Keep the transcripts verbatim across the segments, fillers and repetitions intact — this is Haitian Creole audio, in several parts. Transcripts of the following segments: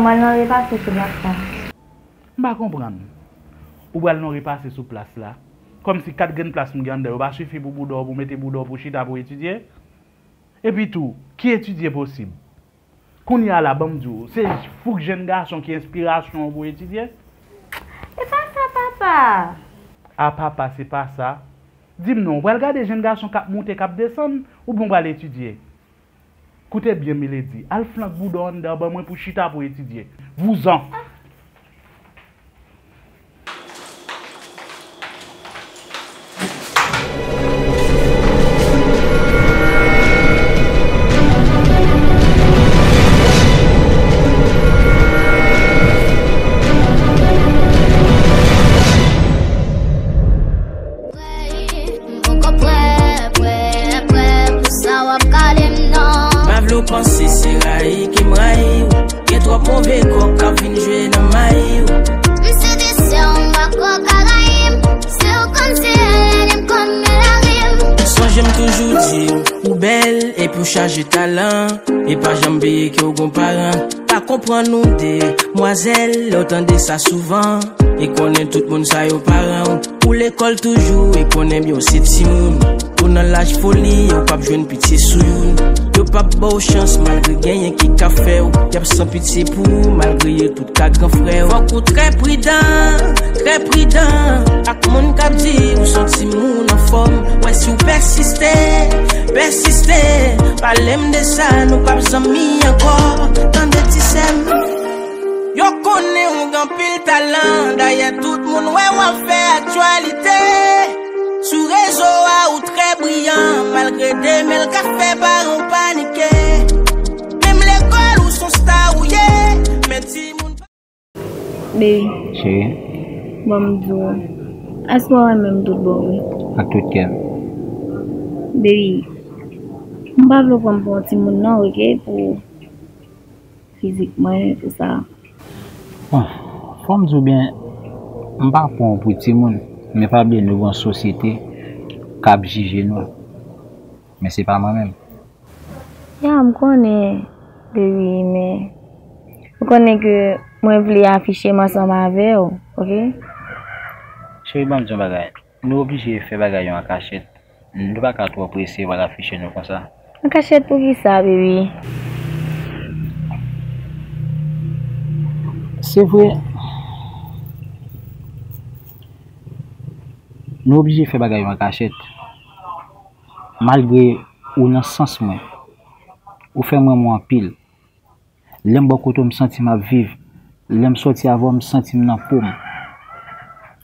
Mwen al nan repase sou plas la. M pa konprann. Ou pral nan repase sou plas la? Kòmsi kat grenn plas m gen anndan yo pa sifi pou bouda w, pou mete bouda w pou chita pou etidye? Epi tou, ki etidye posib? Kounye a la, ban m di w, se fouk jenn gason ki enspirasyon w pou etidye? E pa sa, papa! A papa, se pa sa? Di m non, w pral gade jenn gason k ap moute, k ap desann, oubyen w pral etidye? Koute byen, Milady, al flank bouda w anndan ban mwen pou chita pou etidye. Vouzan! M poko prè, prè, prè pou sa w ap gade m nan. Pa vle w panse se rayi ke m rayi w. Gen twòp move kòk k ap vin jwe nan mayi w. M se te sè w, m pa kwè w ka rayi m. Si w konn se rèl, m konn men lari m. Sonje m toujou di w, ou bèl epi w chaje talan. E pa janm bliye ke w gon paran. Pa konprann ou demwazèl, lè w tande sa souvan. E konnen tout moun sa yo paran w. Ou lekòl toujou, e konnen byen w se timoun. Ou nan laj foli, yo p ap jwenn pitye sou youn. Yo p ap ba w chans malgre genyen ki ka fè w. Y ap san pitye pou ou malgre yo tout ka gran frè w. Fòk ou trè pridan, trè pridan ak moun k ap di ou s on timoun anfòm. Wè si w pèsiste, pèsiste, pale m de sa, nou p ap zanmi ankò. Tande ti sè m. Yo konnen ou gen anpil talan, dayè tout moun wè w ap fè aktyalite. Sou rezo a ou trè briyan, malgre demèl k ap fè paran w panike. Menm lekòl ou s on sta ou ye, men timoun pa. Baby, cheri, ban m di w, èske w renmen m tout bon vre? Ak tout kè m. Baby, m pa vle w pran m pou yon timoun non, oke? Pou fizik mwen, tout sa. Bon, fò m di w byen, m pa pran w pou timoun, men pa bliye nou gen yon sosyete k ap jije nou. Men se pa mwen menm. Ya, m konnen, baby, men ou konnen ke mwen vle afiche m ansanm avè w, oke? Cheri, ban m di yon bagay. Nou oblije fè bagay yo an kachèt. Nou pa ka twò prese pou al afiche nou konsa. An kachèt pou kisa, baby? Se vre, nou oblije fè bagay yo an kachèt. Malgre ou nan sans mwen, ou fè m renmen w anpil. Lè m bò kote w, m santi m ap viv. Lè m sòti avè w, m santi m nan po m.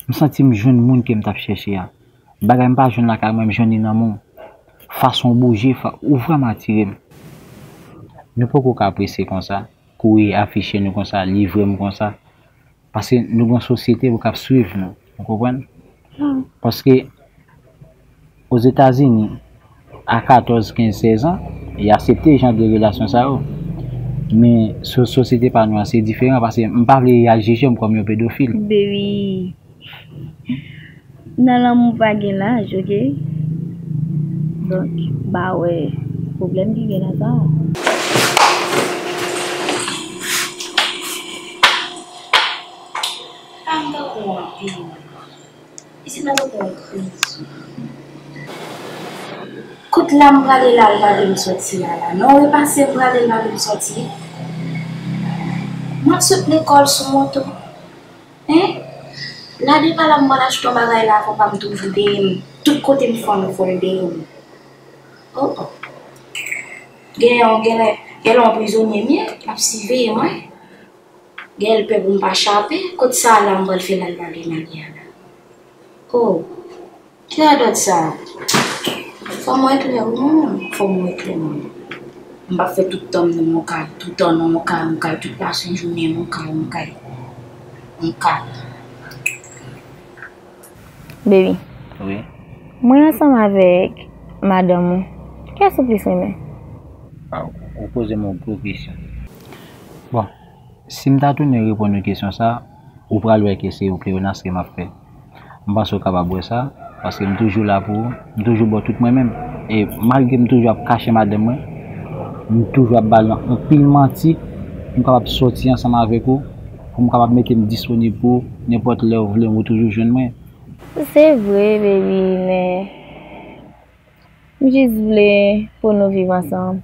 M santi m jwenn moun ke m t ap chèche a. Bagay m pa jwenn lakay mwen, m jwenn li nan men w. Fason w bouje, fa-, ou vrèman atire m. Nou poko ka prese konsa, kouri afiche nou konsa, livre m konsa. Paske nou gen yon sosyete pou k ap swiv nou. Ou konprann? Paske Ozetazini, a katòz, kenz, sèz an, y aksepte jan de relasyon sa yo. Men sou sosyete pa nou an, se diferan, paske m pa vle y al jije m kòm yon pedofil. Baby, nan lanmou pa gen laj, oke? Donk, m pa wè pwoblèm ki gen ladan. Sa m tankou anpil. Isit la tankou yon kriz. Kot la m prale la, l pa vle m sòti a la? Non, repase m prale, l pa vle m sòti. M ap sot lekòl sou moto. Hein? La depa la m pral achte yon bagay la, fò pa m toujou dèyè m. Tout kote m fè yon fò l dèyè m. Oh, oh. Genlè, genlè, genlè yon prizonye m ye, l ap siveye mwen. Genlè l pè pou m pa chape, kot sa a la m pral fè l al pale Maria la? Oh, ki radòt sa a? Fò m wè klè wi mwen, fò m wè klè mwen. M p ap fè tout tan m nan yon kay, tout tan nan yon kay, yon kay, tout lasenjounen yon kay, yon kay, yon kay. Baby. Wi. Mwen ansanm avèk madanm ou, kiyès ou plis renmen? Ah, ou poze m yon gwo kesyon. Bon, si m ta tounen reponn ou kesyon sa, ou pral wè ke se yon pleyonas ke m ap fè. M panse w kapab wè sa, paske m toujou la pou ou, m toujou ba w tout mwen menm. E malgre m toujou ap kache madanm mwen, m toujou ap ba l anpil manti, M kapab sòti ansanm avèk ou, pou m kapab mete m disponib pou ou, nenpòt lè ou vle m, ou toujou jwenn mwen. Se vre, baby, men m jis vle pou nou viv ansanm.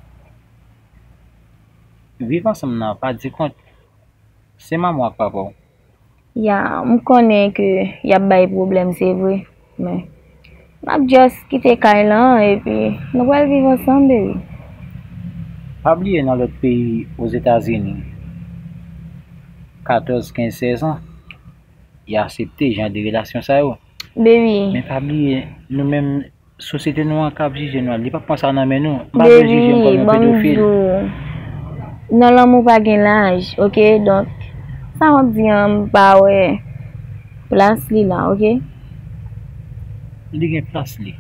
Viv ansanm nan pa di kont. Se manman w ak papa w. Ya, m konnen ke y ap bay pwoblèm, se vre, men n ap just kite kay lan, epi nou pral viv ansanm, baby. Pa bliye nan lòt peyi Ozetazini, katòz, kenz, sèz an, y aksepte jan de relasyon sa yo. Baby. Men pa bliye, nou menm, sosyete nou an k ap jije nou, li p ap pran sa nan men nou. M pa vle jije m kòm yon pedofil. Baby, ban m di w, nan lanmou pa gen laj, oke? Donk, sa w ap di an, m pa wè plas li la, oke? Li gen plas li.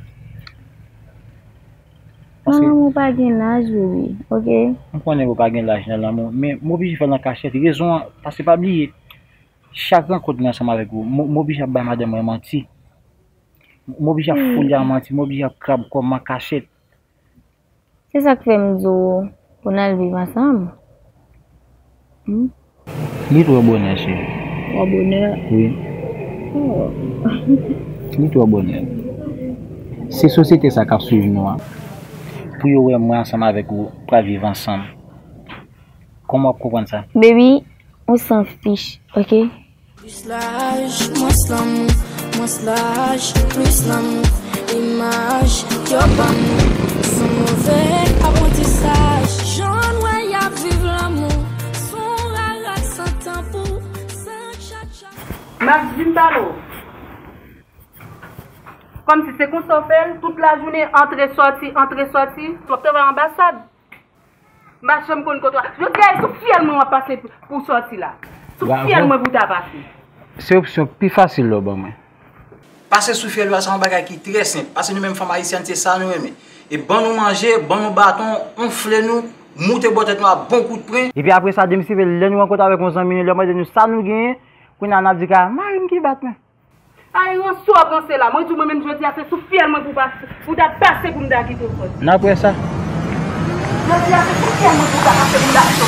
Nan lanmou pa gen laj, baby, oke? M konnen ou pa gen laj nan lanmou, men m oblije fè l an kachèt. Rezon an, paske pa bliye, chak rankont mwen ansanm avèk ou, m, m oblije ap bay madanm mwen manti. M oblije ap foule a manti, m oblije ap krab kò m an kachèt. Se sa k fè m di w pou n al viv ansanm. Hmm? Li twò bonè, cheri. Twò bonè? Wi. Oh. Li twò bonè. Se sosyete sa k ap swiv nou an. Pou yo wè mwen ansanm avèk ou pral viv ansanm. Kòman w ap konprann sa? Baby, ou san fich, oke? Plis laj, mwens lanmou, mwens laj, plis lanmou. Imaj yo ban nou, se yon move aprantisaj. Jan n wè y ap viv lanmou, se yon rara san tanbou, san tchatcha. M ap vin pale w. Kòmsi se konsa w fè l, tout lajounen, antre sòti, antre sòti. W ap travay anbasad. M pa janm konn kote w ap. Jodi a, e sou fyèl mwen w ap pase pou w sòti la. Sou fyèl mwen pou w ta pase. Se opsyon pi fasil la w ban mwen. Pase sou fyèl yo a, se yon bagay ki trè senp. Paske nou menm fanm ayisyèn, se sa nou renmen. E ban nou manje, ban nou baton, onfle nou, moute bò tèt nou a bon kout pwen. Epi apre sa, demen si lè nou rankontre avèk yon zanmi nou, lè w mande nou sa nou genyen, kounye a n ap di ka, mari m ki bat mwen. Ay, ranse w ap ranse la. Mwen di w, mwen menm jodi a, se sou fyèl mwen pou pase, pou ta pase pou m ta kite w sòti. N ap wè sa. Jodi a, se sou fyèl mwen pou ta pase pou m ta kite